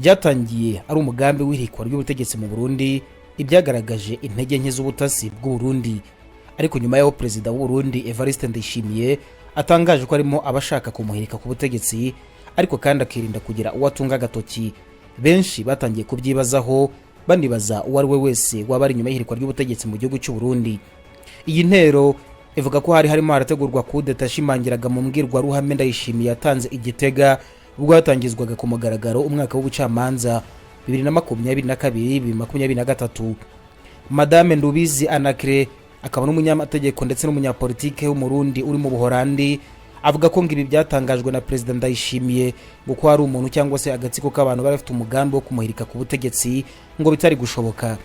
Byatangiye ari umugambi w'ihirikwa ry'ubutegetsi mu Burundi, ibyagaragaje intege nke z'ubutasi bw'u Burundi. Ariko nyuma y'aho Perezida w'u Burundi Evariste Ndayishimiye atangaje ko arimo abashaka kumuhirika ku butegetsi, ariko kandi akirinda kugira uwo atunga agatoki, benshi batangiye kubyibazaho, banibaza uwo ari we wese waba ari inyuma y'ihirikwa ry'ubutegetsi mu gihugu cy'u Burundi. Iyi ntero ivuga ko hari harimo harategurwa kudeta yashimangiraga mu mbwirwaruhame Ndayishimiye yatanze i Gitega ubwo hatangizwaga ku mugaragaro umwaka w'ubucamanza 2022 2023. Madame Ndubizi Anacre, akaba n'umunyamategeko ndetse n'umunyapolitike w'Umurundi uri mu Buhorandi, avuga ko ngo ibi byatangajwe na Perezida Ndayishimiye, ngo ko hari umuntu cyangwa se agatsiko k'abantu bari bafite umugambi wo kumuhirika ku butegetsi, ngo bitari gushoboka.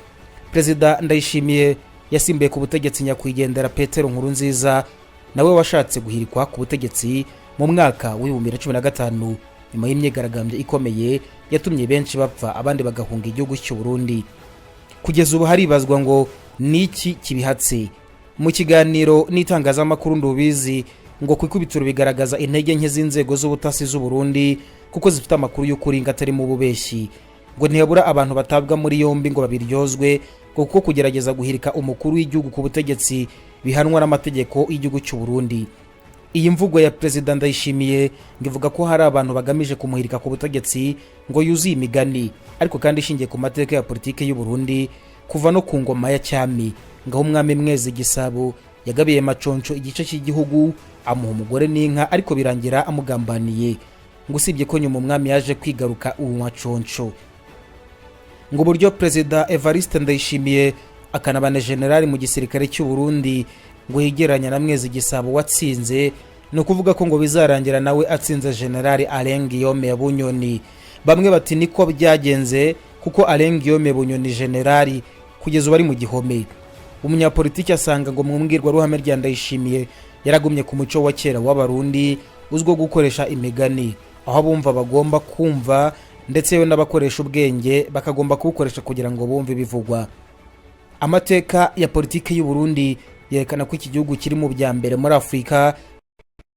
Perezida Ndayishimiye yasimbuye ku butegetsi nyakwigendera Petero Nkurunziza, nawe washatse guhirikwa ku butegetsi mu mwaka wa 2015 nyuma y'imyigaragambyo ikomeye yatumye benshi bapfa, abandi bagahunga igihugu cy'u Burundi. Kugeza ubu haribazwa ngo niki kibihatse. Mu kiganiro n'itangazamakuru, Ndubizi ngo ku ikubitiro bigaragaza intege nke z'inzego z'ubutasi z'u Burundi, kuko zifite amakuru y'ukuri ngo atari mu bubeshyi. Ngo ntiyabura abantu batabwa muri yombi ngo babiryozwe, ngo kuko kugerageza guhirika umukuru w'igihugu ku butegetsi bihanwa n'amategeko y'igihugu cy'u Burundi. Iyi mvugo ya Perezida Ndayishimiye ngo ivuga ko hari abantu bagamije kumuhirika ku butegetsi ngo yuzuye imigani, ariko kandi ishingiye ku mateka ya politiki y'u Burundi kuva no ku ngoma ya cyami, ngaho umwami Mwezi Gisabo yagabiye Maconco igice cy'igihugu, amuha umugore n'inka, ariko birangira amugambaniye. Ngo usibye ko nyuma umwami yaje kwigaruka ubu Maconco. Ngo uburyo Perezida Evariste Ndayishimiye, akanaba na generali mu gisirikare cy'u Burundi, ngo yegeranya na Mwezi Gisabo watsinze, ni ukuvuga ko ngo bizarangira nawe atsinze Generali Alain Guillaume Bunyoni. Bamwe bati niko byagenze, kuko Alain Guillaume Bunyoni generali kugeza ubu ari mu gihome. Umunyapolitiki asanga ngo mu mbwirwaruhame rya Ndayishimiye yaragumye ku muco wa kera w'Abarundi uzwiho gukoresha imigani, aho abumva bagomba kumva, ndetse yewe n'abakoresha ubwenge bakagomba kubukoresha kugira ngo bumve ibivugwa. Amateka ya politiki y'u Burundi yerekana ko iki gihugu kiri mu bya mbere muri Afurika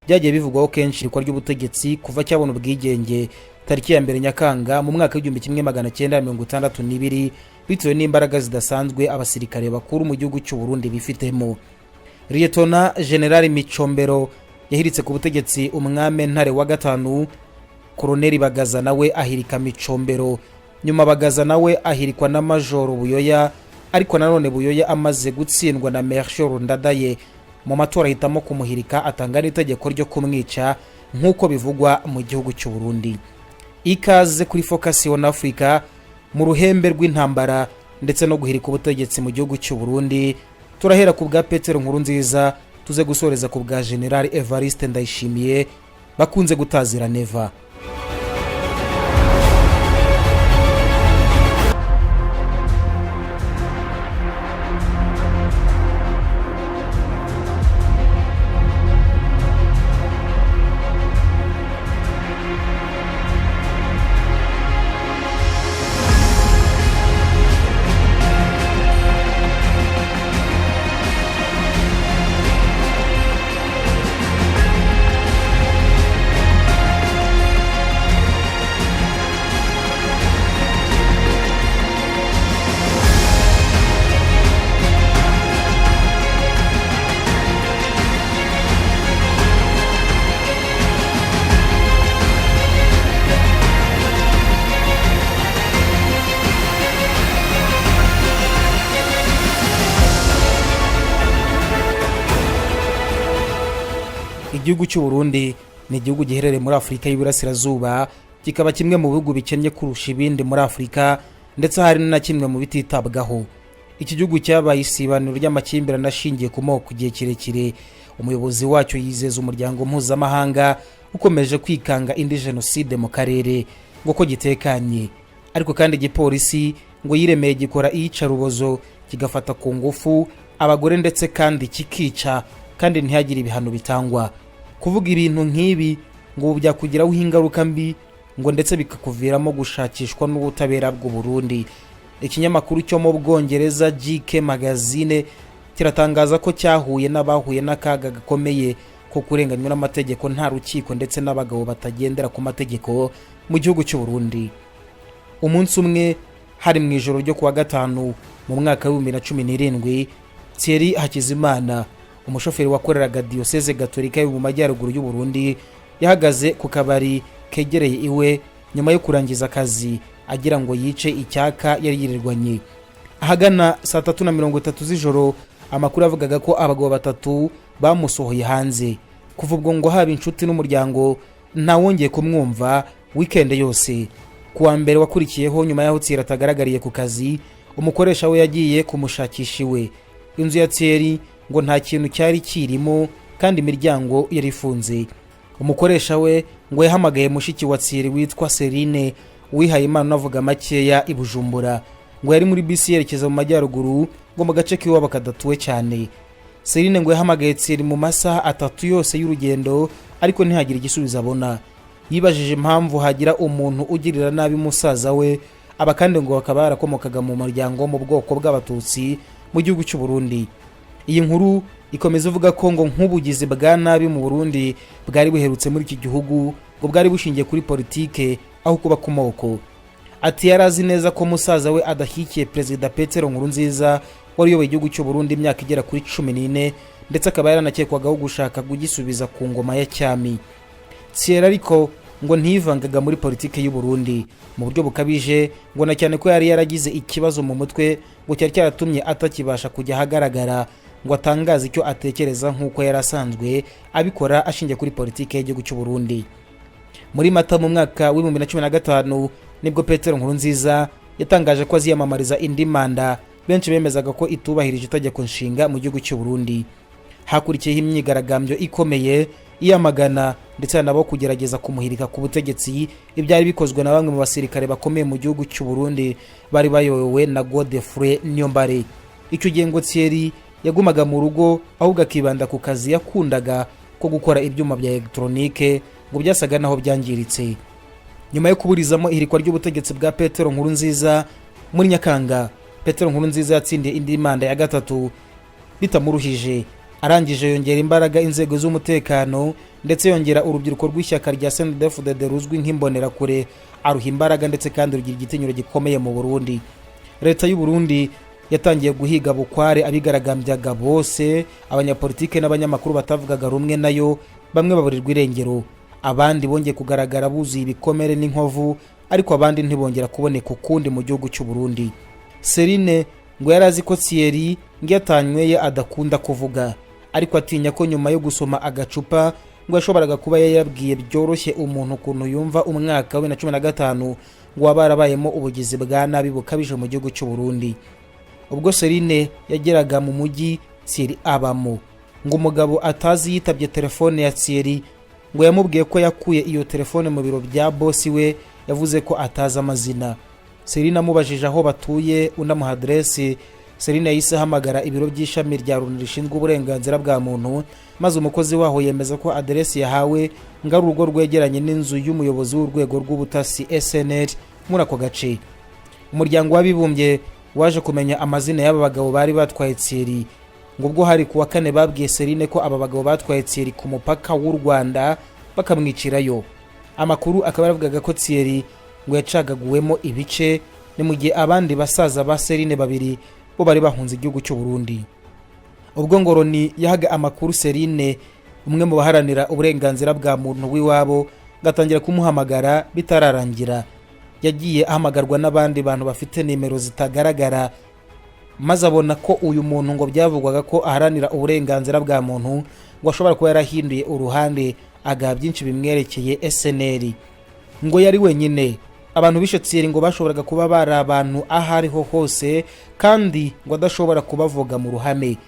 byagiye bivugwaho kenshi irikwa ry'ubutegetsi kuva cyabona ubwigenge tariki ya 1 Nyakanga mu mwaka wa 1962, bitewe n'imbaraga zidasanzwe abasirikare bakuru mu gihugu cy'u Burundi bifitemo. Liyetona Generali Micombero yahiritse ku butegetsi umwami Ntare wa gatanu, Koroneli Bagaza nawe ahirika Micombero, nyuma Bagaza nawe ahirikwa na Majoro Buyoya. Ariko nanone Buyoya amaze gutsindwa na Melchior Ndadaye mu matora, ahitamo kumuhirika, atanga n'itegeko ryo kumwica nk'uko bivugwa mu gihugu cy'u Burundi. Ikaze kuri Focus on Africa. Mu ruhembe rw'intambara ndetse no guhirika ubutegetsi mu gihugu cy'u Burundi, turahera ku bwa Petero Nkurunziza, tuze gusoreza ku bwa General Evariste Ndayishimiye bakunze gutazira Neva. Igihugu cy'u Burundi ni igihugu giherereye muri Afurika y'Iburasirazuba, kikaba kimwe mu bihugu bikennye kurusha ibindi muri Afurika, ndetse hari na kimwe mu bititabwaho. Iki gihugu cyabaye isibaniro ry'amakimbirane ashingiye ku moko igihe kirekire. Umuyobozi wacyo yizeza umuryango mpuzamahanga ukomeje kwikanga indi jenoside mu karere ngo ko gitekanye, ariko kandi igipolisi ngo yiremeye gikora iyicarubozo, kigafata ku ngufu abagore, ndetse kandi kikica, kandi ntihagire ibihano bitangwa. Kuvuga ibintu nk'ibi ngo ubu byakugiraho ingaruka mbi, ngo ndetse bikakuviramo gushakishwa n'ubutabera bw'u Burundi. Ikinyamakuru cyo mu Bwongereza GQ Magazine kiratangaza ko cyahuye n'abahuye n'akaga gakomeye ko kurenganywa n'amategeko nta rukiko, ndetse n'abagabo batagendera ku mategeko mu gihugu cy'u Burundi. Umunsi umwe, hari mu ijoro ryo kuwa gatanu mu mwaka wa 2017, Thierry Hakizimana, umushoferi wakoreraga Diyoseze Gatolika yo mu majyaruguru y'u Burundi, yahagaze ku kabari kegereye iwe nyuma yo kurangiza akazi, agira ngo yice icyaka yari yirirwanye. Ahagana saa 3:30 z'ijoro, amakuru avugaga ko abagabo batatu bamusohoye hanze. Kuva ubwo ngo haba inshuti n'umuryango ntawongeye kumwumva weekend yose. Ku wa mbere wakurikiyeho, nyuma y'aho Thierry atagaragariye ku kazi, umukoresha we yagiye kumushakisha iwe. Inzu ya Thierry ngo nta kintu cyari kirimo kandi imiryango yari ifunze. Umukoresha we ngo yahamagaye mushiki wa Thierry witwa Serine, uwihaye Imana unavuga makeya i Bujumbura. Ngo yari muri bisi yerekeza mu majyaruguru, ngo mu gace k'iwabo kadatuwe cyane. Serine ngo yahamagaye Thierry mu masaha 3 yose y'urugendo, ariko ntihagire igisubizo abona. Yibajije impamvu hagira umuntu ugirira nabi musaza we. Aba kandi ngo bakaba barakomokaga mu muryango wo mu bwoko bw'Abatutsi mu gihugu cy'u Burundi. Iyi nkuru ikomeza ivuga ko ngo nk'ubugizi bwa nabi mu Burundi bwari buherutse muri iki gihugu ngo bwari bushingiye kuri politike aho kuba ku moko. Ati yari azi neza ko musaza we adashyigikiye Perezida Petero Nkurunziza wari uyoboye igihugu cy'u Burundi imyaka igera kuri 14, ndetse akaba yaranakekwagaho gushaka kugisubiza ku ngoma ya cyami. Thierry ariko ngo ntiyivangaga muri politiki y'u Burundi mu buryo bukabije, ngo na cyane ko yari yaragize ikibazo mu mutwe ngo cyari cyaratumye atakibasha kujya ahagaragara ngo atangaze icyo atekereza nk'uko yari asanzwe abikora ashingiye kuri politiki y'igihugu cy'u Burundi. Muri Mata mu mwaka wa 2015 nibwo Petero Nkurunziza yatangaje ko aziyamamariza indi manda, benshi bemezaga ko itubahirije itegeko nshinga mu gihugu cy'u Burundi. Hakurikiyeho imyigaragambyo ikomeye iyamagana, ndetse nabo kugerageza kumuhirika ku butegetsi, ibyari bikozwe na bamwe mu basirikare bakomeye mu gihugu cy'u Burundi bari bayobowe na Godefroid Niyombare. Icyo gihe ngo Thierry yagumaga mu rugo, ahubwo akibanda ku kazi yakundaga ko gukora ibyuma bya elegitoronike ngo byasaga naho byangiritse. Nyuma yo kuburizamo ihirikwa ry'ubutegetsi bwa Petero Nkurunziza muri Nyakanga, Petero Nkurunziza yatsindiye indi manda ya gatatu bitamuruhije. Arangije yongera imbaraga inzego z'umutekano, ndetse yongera urubyiruko rw'ishyaka rya CNDD-FDD ruzwi nk'Imbonerakure, aruha imbaraga ndetse kandi rugira igitinyiro gikomeye mu Burundi. Leta y'u Burundi yatangiye guhiga bukware abigaragambyaga bose, abanyapolitike n'abanyamakuru batavugaga rumwe nayo. Bamwe baburirwa irengero, abandi bongeye kugaragara buzuye ibikomere n'inkovu, ariko abandi ntibongera kuboneka ukundi mu gihugu cy'u Burundi. Serine ngo yari azi ko Thierry ngo iyo atanyweye adakunda kuvuga, ariko atinya ko nyuma yo gusoma agacupa ngo yashoboraga kuba yayabwiye byoroshye umuntu ukuntu yumva umwaka wa 2015 ngo waba warabayemo ubugizi bwa nabi bukabije mu gihugu cy'u Burundi. Ubwo Serine yageraga mu mujyi Thierry abamo, ngo umugabo atazi yitabye telefone ya Thierry. Ngo yamubwiye ko yakuye iyo telefone mu biro bya bosi we yavuze ko atazi amazina. Serine amubajije aho batuye, undi amuha aderesi. Serine yahise ahamagara ibiro by'ishami rya Loni rishinzwe uburenganzira bwa muntu, maze umukozi waho yemeza ko aderesi yahawe ngo ari urugo rwegeranye n'inzu y'umuyobozi w'urwego rw'ubutasi SNR muri ako gace. Umuryango w'Abibumbye waje kumenya amazina y'aba bagabo bari batwaye Thierry. Ngo ubwo hari kuwa kane, babwiye Serine ko aba bagabo batwaye Thierry ku mupaka w'u Rwanda bakamwicirayo. Amakuru akaba yaravugaga ko Thierry ngo yacagaguwemo ibice, ni mu gihe abandi basaza ba Serine babiri bo bari bahunze igihugu cy'u Burundi. Ubwo ngo Loni yahaga amakuru Serine, umwe mu baharanira uburenganzira bwa muntu w'iwabo ngatangira kumuhamagara bitararangira. Yagiye ahamagarwa n'abandi bantu bafite nimero zitagaragara, maze abona ko uyu muntu ngo byavugwaga ko aharanira uburenganzira bwa muntu ngo ashobora kuba yarahinduye uruhande, agaha byinshi bimwerekeye SNR. Ngo yari wenyine. Abantu bishe Thierry ngo bashoboraga kuba bari abantu aho ariho hose, kandi ngo adashobora kubavuga mu ruhame.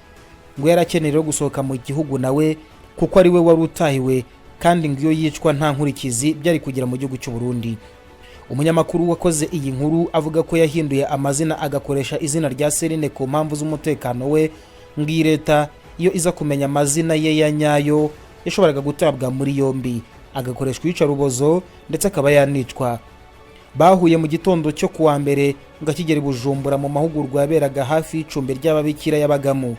Ngo yari akeneye rero gusohoka mu gihugu nawe, kuko ari we wari utahiwe, kandi ngo iyo yicwa nta nkurikizi byari kugera mu gihugu cy'u Burundi. Umunyamakuru wakoze iyi nkuru avuga ko yahinduye amazina agakoresha izina rya Serine ku mpamvu z'umutekano we. Ngo iyi leta iyo iza kumenya amazina ye ya nyayo, yashoboraga gutabwa muri yombi, agakoreshwa iyicarubozo, ndetse akaba yanicwa. Bahuye mu gitondo cyo kuwa mbere ngo akigera i Bujumbura mu mahugurwa yaberaga hafi y'icumbi ry'ababikira yabagamo.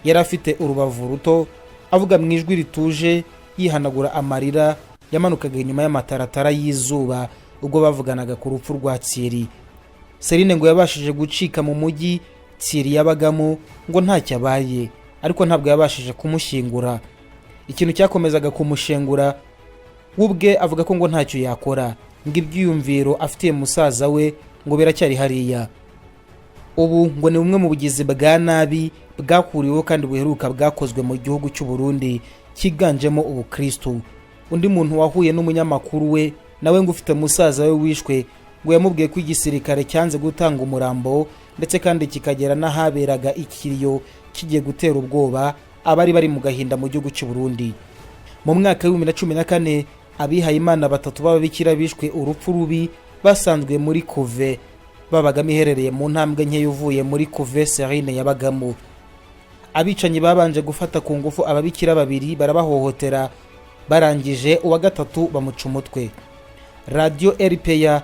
Yari afite urubavu ruto, avuga mu ijwi rituje, yihanagura amarira yamanukaga inyuma y'amataratara y'izuba. Ubwo bavuganaga ku rupfu rwa Thierry, Serine ngo yabashije gucika mu mujyi Thierry yabagamo ngo ntacyo abaye, ariko ntabwo yabashije kumushyingura. Ikintu cyakomezaga kumushengura, we ubwe avuga ko ngo ntacyo yakora, ngo ibyiyumviro afitiye musaza we ngo biracyari hariya. Ubu ngo ni bumwe mu bugizi bwa nabi bwakuriweho kandi buheruka bwakozwe mu gihugu cy'u Burundi cyiganjemo ubukristu. Undi muntu wahuye n'umunyamakuru we nawe ngo ufite musaza we wishwe, ngo yamubwiye ko igisirikare cyanze gutanga umurambo, ndetse kandi kikagera n'ahaberaga ikiriyo kigiye gutera ubwoba abari bari mu gahinda mu gihugu cy'u Burundi. Mu mwaka wa 2014, abihayimana batatu b'ababikira bishwe urupfu rubi basanzwe muri couvent babagamo iherereye mu ntambwe nkeya uvuye muri couvent Serine yabagamo. Abicanyi babanje gufata ku ngufu ababikira babiri, barabahohotera, barangije uwa gatatu bamuca umutwe. Radiyo RPA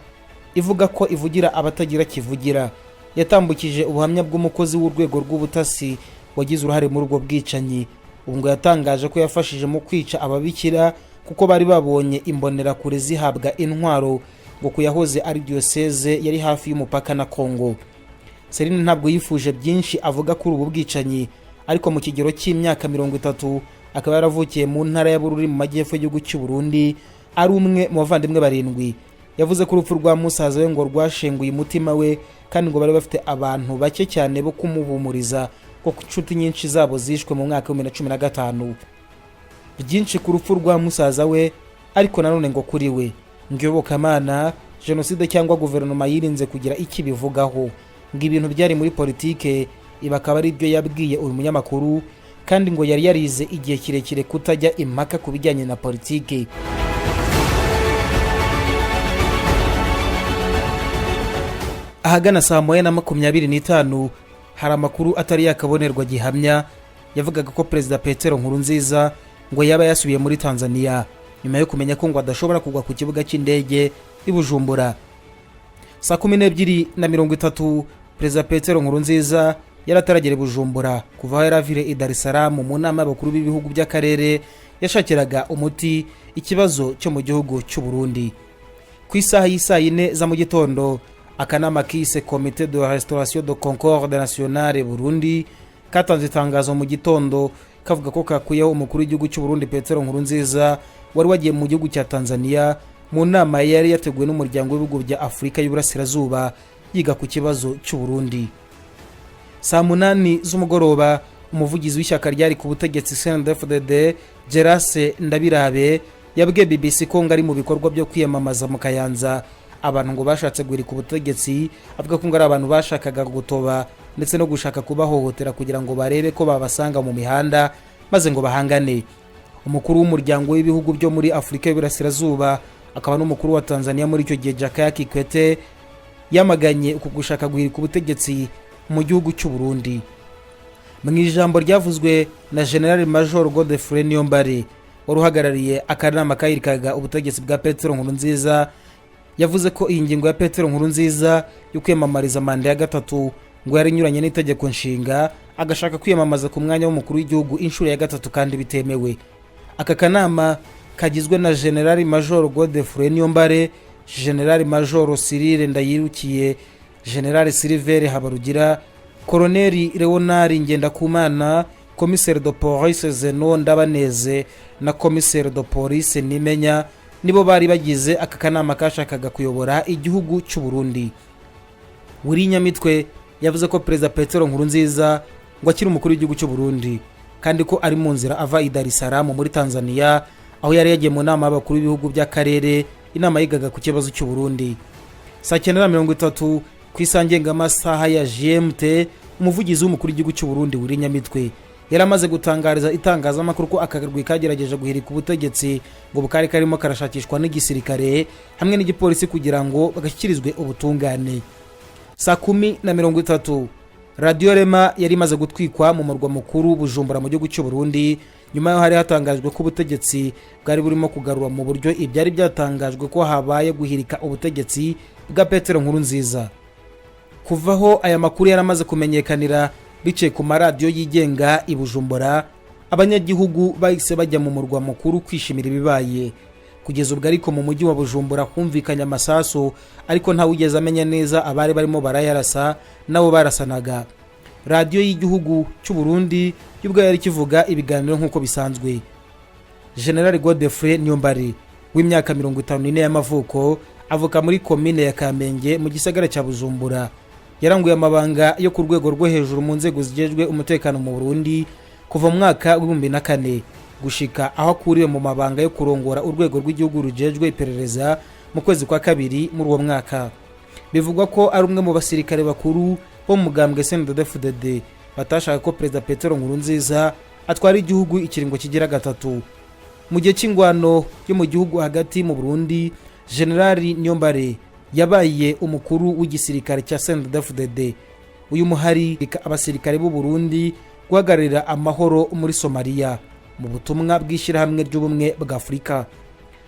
ivuga ko ivugira abatagira kivugira yatambukije ubuhamya bw'umukozi w'urwego rw'ubutasi wagize uruhare muri ubwo bwicanyi. Ubu ngo yatangaje ko yafashije mu kwica ababikira kuko bari babonye imbonerakure zihabwa intwaro ngo ku yahoze ari diyoseze yari hafi y'umupaka na Congo. Serine ntabwo yifuje byinshi avuga kuri ubu bwicanyi, ariko mu kigero cy'imyaka 30, akaba yaravukiye mu ntara ya Bururi mu majyepfo y'igihugu cy'u Burundi, ari umwe mu bavandimwe barindwi. Yavuze ko urupfu rwa musaza we ngo rwashenguye umutima we, kandi ngo bari bafite abantu bake cyane bo kumuhumuriza kuko inshuti nyinshi zabo zishwe mu mwaka wa 2015. Byinshi ku rupfu rwa musaza we, ariko nanone ngo kuri we ngo iyobokamana, jenoside cyangwa guverinoma yirinze kugira icyo ibivugaho, ngo ibintu byari muri politike. Ibi akaba ari byo yabwiye uyu munyamakuru, kandi ngo yari yarize igihe kirekire kutajya impaka ku bijyanye na politike. Ahagana saa 1:25, hari amakuru atari yakabonerwa gihamya yavugaga ko Perezida Petero Nkurunziza ngo yaba yasubiye muri Tanzania nyuma yo kumenya ko ngo adashobora kugwa ku kibuga cy'indege i Bujumbura. Saa 12:30, Perezida Petero Nkurunziza yari ataragera i Bujumbura kuva aho yari avire i Dar es Salaam mu nama y'abakuru b'ibihugu by'akarere yashakiraga umuti ikibazo cyo mu gihugu cy'u Burundi. Ku isaha y'isaa 4 za mu gitondo, akanama kise Comité de Restauration de Concorde Nationale Burundi katanze itangazo mu gitondo kavuga ko kakuyeho umukuru w'igihugu cy'u Burundi Petero Nkurunziza wari wagiye mu gihugu cya Tanzania mu nama yari yateguwe n'umuryango w'ibihugu bya Afurika y'Uburasirazuba yiga ku kibazo cy'u Burundi. Saa 8 z'umugoroba, umuvugizi w'ishyaka ryari ku butegetsi CNDD-FDD, Gerase Ndabirabe, yabwiye BBC ko ngo ari mu bikorwa byo kwiyamamaza mu Kayanza, abantu ngo bashatse guhirika ubutegetsi. Avuga ko ngo ari abantu bashakaga gutoba ndetse no gushaka kubahohotera kugira ngo barebe ko babasanga mu mihanda maze ngo bahangane. Umukuru w'umuryango w'ibihugu byo muri Afurika y'Iburasirazuba akaba n'umukuru wa Tanzania muri icyo gihe, Jakaya Kikwete, yamaganye uku gushaka guhirika ubutegetsi mu gihugu cy'u Burundi. Mu ijambo ryavuzwe na General Major Godefroid Niyombare wari uhagarariye akanama kahirikaga ubutegetsi bwa Petero Nkurunziza, yavuze ko iyi ngingo ya Petero Nkurunziza yo kwiyamamariza manda ya gatatu ngo yari inyuranye n'itegeko nshinga, agashaka kwiyamamaza ku mwanya w'umukuru w'igihugu inshuro ya gatatu kandi bitemewe. Aka kanama kagizwe na General Major Godefroid Niyombare, General Major Cyrille Ndayirukiye, General Sylvere Habarugira, Koroneri Leonard Ngendakumana, Commissaire de Police Zeno Ndabaneze na Commissaire de Police Nimenya, nibo bari bagize aka kanama kashakaga kuyobora igihugu cy'u Burundi. Willy Nyamitwe yavuze ko Perezida Petero Nkurunziza ngo akiri umukuru w'igihugu cy'u Burundi, kandi ko ari mu nzira ava i Dar es Salaam muri Tanzania aho yari yagiye mu nama y'abakuru b'ibihugu by'akarere, inama yigaga ku kibazo cy'u Burundi. Saa 9:30 ku isaha ngengamasaha ya GMT, umuvugizi w'umukuru w'igihugu cy'u Burundi Willy Nyamitwe yari amaze gutangariza itangazamakuru ko akarwi kagerageje guhirika ubutegetsi ngo bukari karimo karashakishwa n'igisirikare hamwe n'igipolisi kugira ngo bagashyikirizwe ubutungane. Saa 10:30, Radiyo Rema yari imaze gutwikwa mu murwa mukuru Bujumbura mu gihugu cy'u Burundi, nyuma y'aho hari hatangajwe ko ubutegetsi bwari burimo kugarura mu buryo ibyari byatangajwe ko habaye guhirika ubutegetsi bwa Petero Nkurunziza. Kuvaho aya makuru yaramaze kumenyekanira biciye ku maradiyo yigenga i Bujumbura, abanyagihugu bahise bajya mu murwa mukuru kwishimira ibibaye. Kugeza ubwo ariko, mu mujyi wa Bujumbura humvikanye amasasu, ariko ntawugeze amenya neza abari barimo barayarasa nabo barasanaga. Radiyo y'igihugu cy'u Burundi y'ubwo yari kivuga ibiganiro nk'uko bisanzwe. General Godefroid Niyombare w'imyaka 54 y'amavuko, avuka muri komine ya Kamenge mu gisagara cya Bujumbura. Yaranguye amabanga yo ku rwego rwo hejuru mu nzego zijejwe umutekano mu Burundi kuva mu mwaka wa 2004 gushika aho akuriwe mu mabanga yo kurongora urwego rw'igihugu rujejwe iperereza mu kwezi kwa kabiri muri uwo mwaka. Bivugwa ko ari umwe mu basirikare bakuru bo mu mugambwe CNDD-FDD batashaka ko Perezida Petero Nkurunziza atwara igihugu ikiringo kigira gatatu. Mu gihe cy'ingwano yo mu gihugu hagati mu Burundi, Generali Niyombare yabaye umukuru w'igisirikare cya CNDD-FDD. Uyu muhari abasirikare b'u Burundi guhagararira amahoro muri Somaliya mu butumwa bw'ishyirahamwe ry'ubumwe bwa Afurika.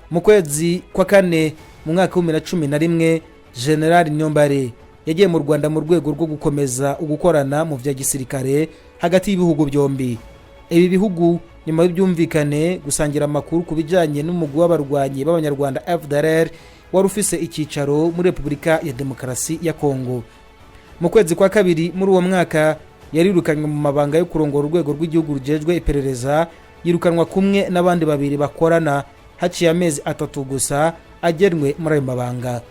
Mu kwezi kwa kane mu mwaka wa 2011, Generali Niyombare yagiye mu Rwanda mu rwego rwo gukomeza ugukorana mu bya gisirikare hagati y'ibihugu byombi. Ibi bihugu nyuma y'ibyumvikane gusangira amakuru ku bijyanye n'umugwi w'abarwanyi b'Abanyarwanda FDLR wari ufise icyicaro muri Repubulika ya Demokarasi ya Kongo. Mu kwezi kwa kabiri muri uwo mwaka yarirukanywe mu mabanga yo kurongora urwego rw'igihugu rujejwe iperereza, yirukanwa kumwe n'abandi babiri bakorana, haciye amezi 3 gusa agenwe muri ayo mabanga.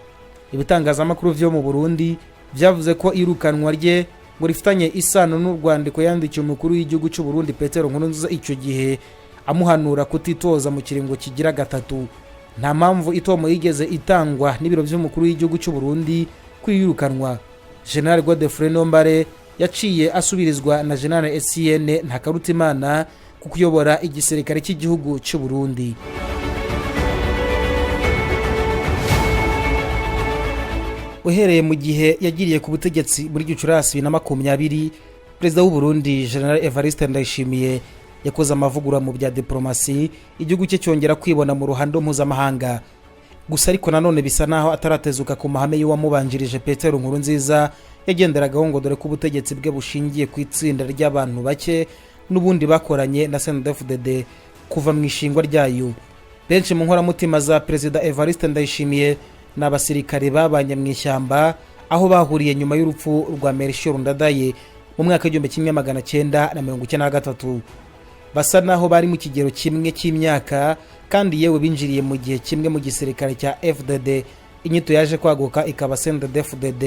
Ibitangazamakuru vyo mu Burundi vyavuze ko irukanwa rye ngo rifitanye isano n'urwandiko yandikiye umukuru w'igihugu cy'u Burundi Petero Nkurunziza icyo gihe, amuhanura kutitoza mu kiringo kigira gatatu. Nta mpamvu itomo yigeze itangwa n'ibiro by'umukuru w'igihugu cy'u Burundi kwirukanwa. General Godefroid Niyombare yaciye asubirizwa na General Etienne Ntakarutimana ku kuyobora igisirikare cy'igihugu cy'u Burundi. Uhereye mu gihe yagiriye ku butegetsi muri Gicurasi 2020, Perezida w'u Burundi General Evariste Ndayishimiye yakoze amavugurura mu bya diplomasi, igihugu cye cyongera kwibona mu ruhando mpuzamahanga. Gusa ariko nanone bisa naho ataratezuka ku mahame y'uwamubanjirije Petero Nkurunziza yagenderagaho, ngo dore ko ubutegetsi bwe bushingiye ku itsinda ry'abantu bake n'ubundi bakoranye na CNDD-FDD kuva mu ishingwa ryayo. Benshi mu nkoramutima za Perezida Evariste Ndayishimiye ni abasirikare babanye mu ishyamba, aho bahuriye nyuma y'urupfu rwa Melchior Ndadaye mu mwaka wa 1993. Basa naho bari mu kigero kimwe cy'imyaka, kandi yewe binjiriye mu gihe kimwe mu gisirikare cya FDD, inyito yaje kwaguka ikaba CNDD-FDD,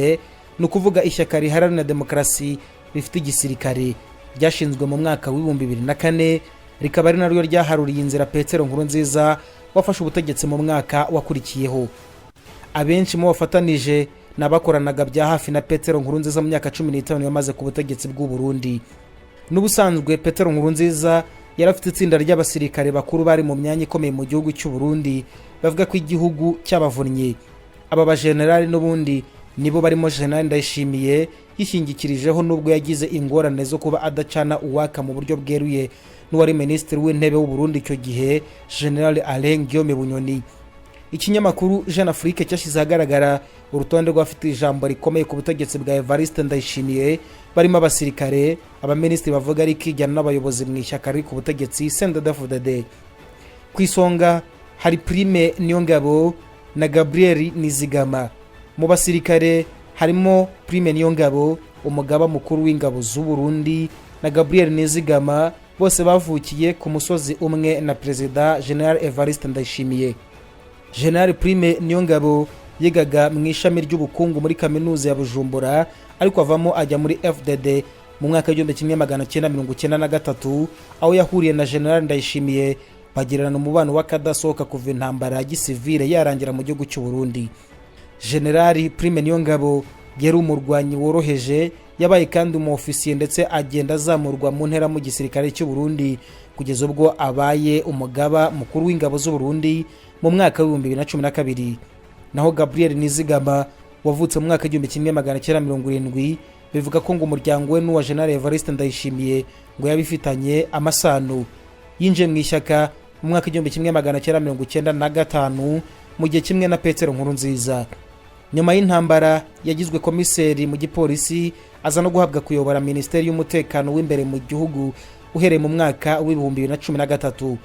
ni ukuvuga ishyaka riharanira demokarasi rifite igisirikare, ryashinzwe mu mwaka wa 2004, rikaba ari naryo ryaharuriye inzira Petero Nkurunziza wafashe ubutegetsi mu mwaka wakurikiyeho. Abenshi mu bafatanije ni abakoranaga bya hafi na Petero Nkurunziza mu myaka 15 yamaze ku butegetsi bw'u Burundi. N'ubusanzwe Petero Nkurunziza yari afite itsinda ry'abasirikare bakuru bari mu myanya ikomeye mu gihugu cy'u Burundi, bavuga ko igihugu cyabavunnye. Aba bajenerali n'ubundi nibo barimo General Ndayishimiye yishingikirijeho, nubwo yagize ingorane zo kuba adacana uwaka mu buryo bweruye n'uwari minisitiri w'intebe w'u Burundi icyo gihe, General Alain Guillaume Bunyoni. Ikinyamakuru Jeune Afrique cyashyize ahagaragara urutonde rw'abafite ijambo rikomeye ku butegetsi bwa Evariste Ndayishimiye, barimo abasirikare, abaminisitiri bavuga rikijyana n'abayobozi mu ishyaka riri ku butegetsi CNDD-FDD. Ku isonga hari Prime Niyongabo na Gabriel Nizigama. Mu basirikare harimo Prime Niyongabo, umugaba mukuru w'ingabo z'u Burundi, na Gabriel Nizigama, bose bavukiye ku musozi umwe na Perezida General Evariste Ndayishimiye. General Prime Niyongabo yigaga mu ishami ry'ubukungu muri kaminuza ya Bujumbura, ariko avamo ajya muri FDD mu mwaka wa 1993, aho yahuriye na General Ndayishimiye, bagirana umubano w'akadasohoka kuva intambara ya gisivile yarangira mu gihugu cy'u Burundi. General Prime Niyongabo yari umurwanyi woroheje, yabaye kandi umu ofisiye, ndetse agenda azamurwa mu ntera mu gisirikare cy'u Burundi kugeza ubwo abaye umugaba mukuru w'ingabo z'u Burundi mu mwaka wa 2012. Naho Gabriel Nizigama wavutse mu mwaka wa 1970, bivuga ko ngo umuryango we n'uwa General Evariste Ndayishimiye ngo yabifitanye amasano. Yinjiye mu ishyaka mu mwaka 1995 mu gihe kimwe na Petero Nkurunziza. Nyuma y'intambara yagizwe komiseri mu gipolisi, aza no guhabwa kuyobora minisiteri y'umutekano w'imbere mu gihugu uhereye mu mwaka wa 2013.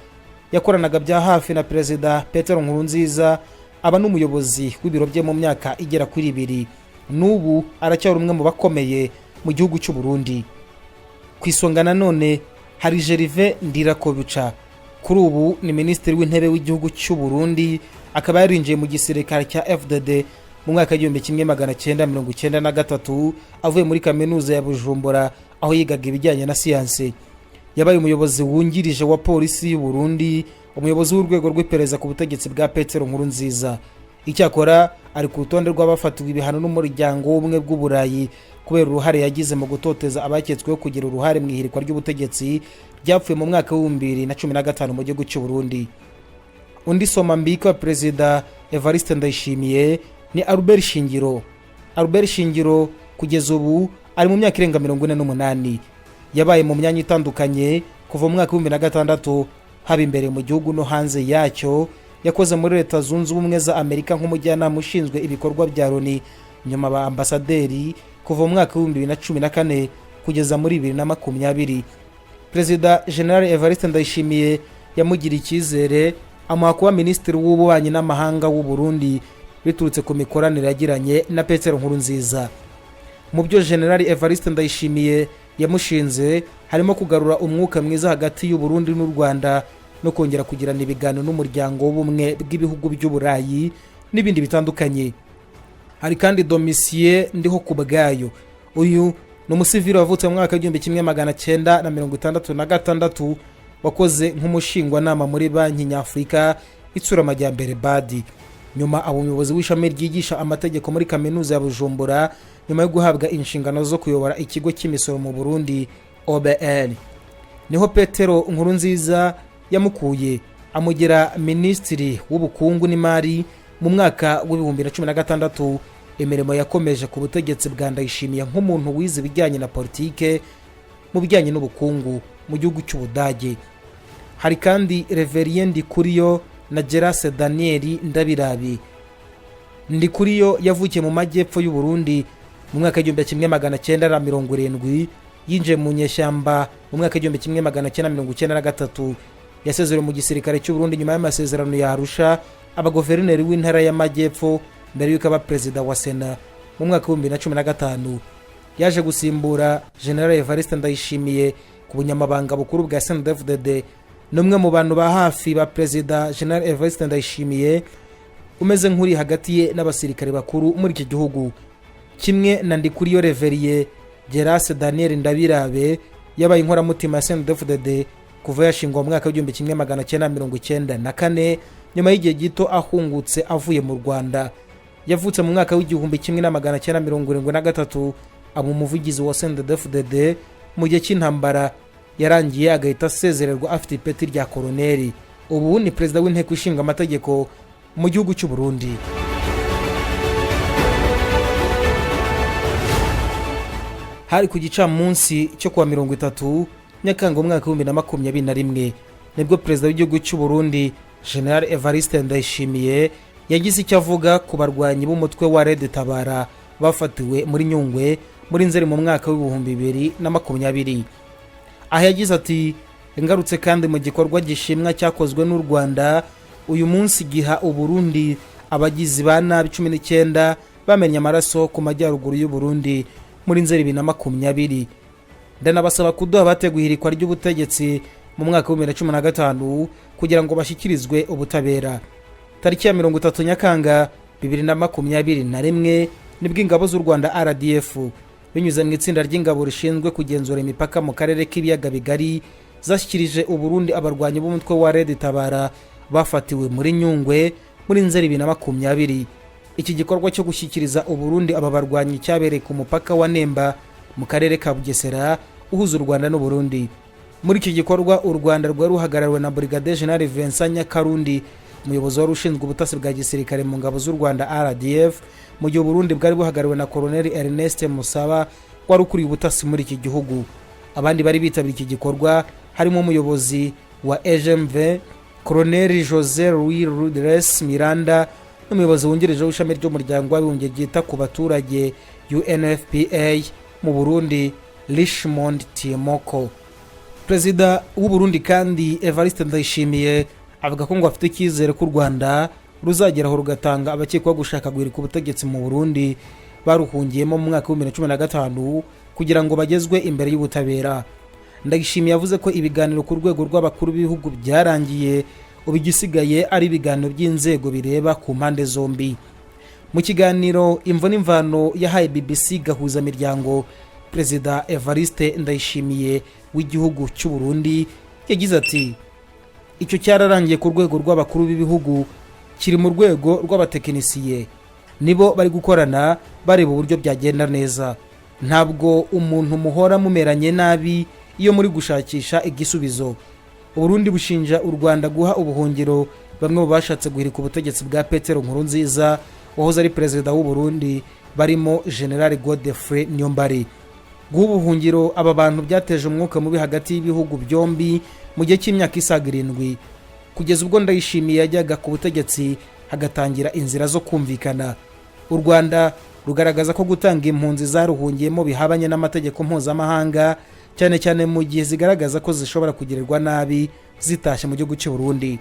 Yakoranaga bya hafi na Perezida Petero Nkurunziza, aba n'umuyobozi w'ibiro bye mu myaka igera kuri 2. N'ubu aracyari umwe mu bakomeye mu gihugu cy'u Burundi. Ku isonga nanone hari Gervais Ndirakobuca. Kuri ubu ni Minisitiri w'Intebe w'igihugu cy'u Burundi, akaba yarinjiye mu gisirikare cya FDD mu mwaka w'1993 avuye muri Kaminuza ya Bujumbura aho yigaga ibijyanye na siyanse. Yabaye umuyobozi wungirije wa polisi y'u Burundi, umuyobozi w'urwego rw'iperereza ku butegetsi bwa Petero Nkurunziza. Icyakora ari ku rutonde rw'abafatiwe ibihano n'Umuryango w'Ubumwe bw'Uburayi kubera uruhare yagize mu gutoteza abaketsweho kugira uruhare mu ihirikwa ry'ubutegetsi ryapfuye mu mwaka w'2015 mu gihugu cy'u Burundi. Undi soma mbike wa Perezida Evariste Ndayishimiye ni Albert Shingiro. Albert Shingiro kugeza ubu ari mu myaka irenga 48. Yabaye mu myanya itandukanye kuva mu mwaka w'2006, haba imbere mu gihugu no hanze yacyo. Yakoze muri Leta Zunze Ubumwe za Amerika nk'umujyanama ushinzwe ibikorwa bya Loni, nyuma ba ambasaderi kuva mu mwaka w'2014 kugeza muri 2020. Perezida General Evariste Ndayishimiye yamugiriye icyizere, amuha kuba Minisitiri w'Ububanyi n'Amahanga w'u Burundi biturutse ku mikoranire yagiranye na Petero Nkurunziza. Mu byo General Evariste Ndayishimiye yamushinze harimo kugarura umwuka mwiza hagati y'u Burundi n'u Rwanda no kongera kugirana ibiganiro n'Umuryango w'Ubumwe bw'Ibihugu by'Uburayi n'ibindi bitandukanye. Hari kandi Domitien Ndihokubwayo. Uyu ni umusivili wavutse mu mwaka w'1966, wakoze nk'umushingwanama muri Banki Nyafurika Itsura Amajyambere, BAD. Nyuma aba umuyobozi w'ishami ryigisha amategeko muri Kaminuza ya Bujumbura, nyuma yo guhabwa inshingano zo kuyobora ikigo cy'imisoro mu Burundi, OBR. Niho Petero Nkurunziza yamukuye, amugira Minisitiri w'Ubukungu n'Imari mu mwaka w'2016. Imirimo yakomeje ku butegetsi bwa Ndayishimiye nk'umuntu wize ibijyanye na politike mu bijyanye n'ubukungu mu gihugu cy'Ubudage. Hari kandi Reverien Ndikuriyo na Gerase Daniel Ndabirabe. Ndikuriyo yavukiye mu majyepfo y'u Burundi mu mwaka w'1970. Yinjiye mu nyeshyamba mu mwaka w'1993. Yasezerewe mu gisirikare cy'u Burundi nyuma y'amasezerano ya Arusha, aba guverineri w'intara y'Amajyepfo mbere y'uko aba perezida wa Sena mu mwaka w'2015. Yaje gusimbura General Evariste Ndayishimiye ku bunyamabanga bukuru bwa CNDD-FDD. Ni umwe mu bantu ba hafi ba Perezida General Evariste Ndayishimiye, umeze nk'uri hagati ye n'abasirikare bakuru muri iki gihugu. Kimwe na Ndikuriyo Reverien, Gerase Daniel Ndabirabe yabaye inkoramutima ya CNDD-FDD kuva yashingwa mu mwaka w'1994, nyuma y'igihe gito ahungutse avuye mu Rwanda. Yavutse mu mwaka w'1973, aba umuvugizi wa CNDD-FDD mu gihe cy'intambara yarangiye, agahita asezererwa afite ipeti rya koroneri. Ubu ni perezida w'Inteko Ishinga Amategeko mu gihugu cy'u Burundi. Hari ku gicamunsi cyo kuwa 30 Nyakanga umwaka w'2021, nibwo perezida w'igihugu cy'u Burundi General Evariste Ndayishimiye yagize icyo avuga ku barwanyi b'umutwe wa Red Tabara bafatiwe muri Nyungwe muri Nzeri mu mwaka w'2020. Aha yagize ati: "Ngarutse kandi mu gikorwa gishimwa cyakozwe n'u Rwanda uyu munsi, giha Uburundi abagizi ba nabi 19 bamennye amaraso ku majyaruguru y'u Burundi muri Nzeri 2020, ndanabasaba kuduha abateguye ihirikwa ry'ubutegetsi mu mwaka w'2015 kugira ngo bashyikirizwe ubutabera." Tariki ya 30 Nyakanga 2021 nibwo ingabo z'u Rwanda RDF, binyuze mu itsinda ry'ingabo rishinzwe kugenzura imipaka mu karere k'Ibiyaga Bigari, zashyikirije Uburundi abarwanyi b'umutwe wa Red Tabara bafatiwe muri Nyungwe muri Nzeri 2020. Iki gikorwa cyo gushyikiriza Uburundi aba barwanyi cyabereye ku mupaka wa Nemba mu karere ka Bugesera uhuza u Rwanda n'Uburundi. Muri iki gikorwa u Rwanda rwari ruhagarariwe na Brigadier General Vincent Nyakarundi, umuyobozi wari ushinzwe ubutasi bwa gisirikare mu ngabo z'u Rwanda RDF, mu gihe Uburundi bwari buhagarariwe na Colonel Ernest Musaba wari ukuriye ubutasi muri iki gihugu. Abandi bari bitabiriye iki gikorwa harimo umuyobozi wa EGMV, Colonel Jose Louis Rudres Miranda, n'umuyobozi wungirije w'ishami ry'Umuryango w'Abibumbye ryita ku baturage, UNFPA, mu Burundi, Richmond Tiemoko. Perezida w'u Burundi kandi Evariste Ndayishimiye Avuga ko ngo afite icyizere ko u Rwanda ruzageraho rugatanga abakekwaho gushaka guhirika ubutegetsi mu Burundi baruhungiyemo mu mwaka wa 2015 kugira ngo bagezwe imbere y'ubutabera. Ndayishimiye yavuze ko ibiganiro ku rwego rw'abakuru b'ibihugu byarangiye, ubu igisigaye ari ibiganiro by'inzego bireba ku mpande zombi. Mu kiganiro Imvo n'Imvano yahaye BBC Gahuza Miryango, Perezida Evariste Ndayishimiye w'igihugu cy'u Burundi yagize ati: "Icyo cyararangiye ku rwego rw'abakuru b'ibihugu, kiri mu rwego rw'abatekinisiye, nibo bari gukorana bareba uburyo byagenda neza. Ntabwo umuntu muhora mumeranye nabi iyo muri gushakisha igisubizo." Uburundi bushinja u Rwanda guha ubuhungiro bamwe mu bashatse guhirika ubutegetsi bwa Petero Nkurunziza wahoze ari perezida w'u Burundi, barimo General Godefroid Niyombare. Guha ubuhungiro aba bantu byateje umwuka mubi hagati y'ibihugu byombi mu gihe cy'imyaka isaga 7, kugeza ubwo Ndayishimiye yajyaga ku butegetsi hagatangira inzira zo kumvikana. U Rwanda rugaragaza ko gutanga impunzi zaruhungiyemo bihabanye n'amategeko mpuzamahanga, cyane cyane mu gihe zigaragaza ko zishobora kugirirwa nabi zitashye mu gihugu cy'u Burundi.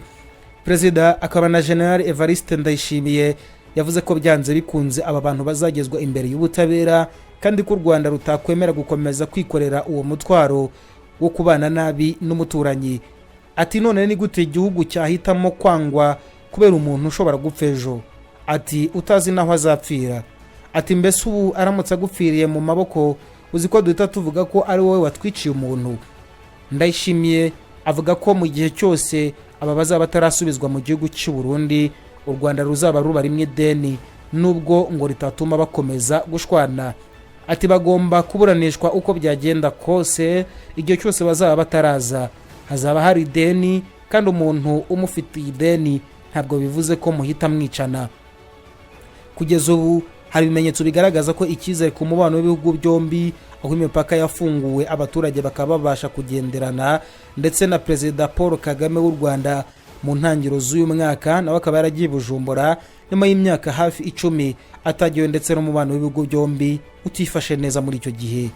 Perezida akaba na General Evariste Ndayishimiye yavuze ko byanze bikunze aba bantu bazagezwa imbere y'ubutabera, kandi ko u Rwanda rutakwemera gukomeza kwikorera uwo mutwaro wo kubana nabi n'umuturanyi. Ati: "None ni gute igihugu cyahitamo kwangwa kubera umuntu ushobora gupfa ejo?" Ati: "Utazi n'aho azapfira." Ati: "Mbese ubu aramutse agupfiriye mu maboko, uzi ko duhita tuvuga ko ari wowe watwiciye umuntu?" Ndayishimiye avuga ko mu gihe cyose aba bazaba batarasubizwa mu gihugu cy'u Burundi, u Rwanda ruzaba ruba rimwe ideni, nubwo ngo ritatuma bakomeza gushwana. Ati: "Bagomba kuburanishwa uko byagenda kose. Igihe cyose bazaba bataraza, hazaba hari ideni, kandi umuntu umufitiye ideni ntabwo bivuze ko muhita mwicana." Kugeza ubu hari ibimenyetso bigaragaza ko icyizere ku mubano w'ibihugu byombi, aho imipaka yafunguwe abaturage bakaba babasha kugenderana, ndetse na Perezida Paul Kagame w'u Rwanda mu ntangiriro z'uyu mwaka nawe akaba yaragiye i Bujumbura nyuma y'imyaka hafi 10 atagiwe, ndetse n'umubano w'ibihugu byombi utifashe neza muri icyo gihe.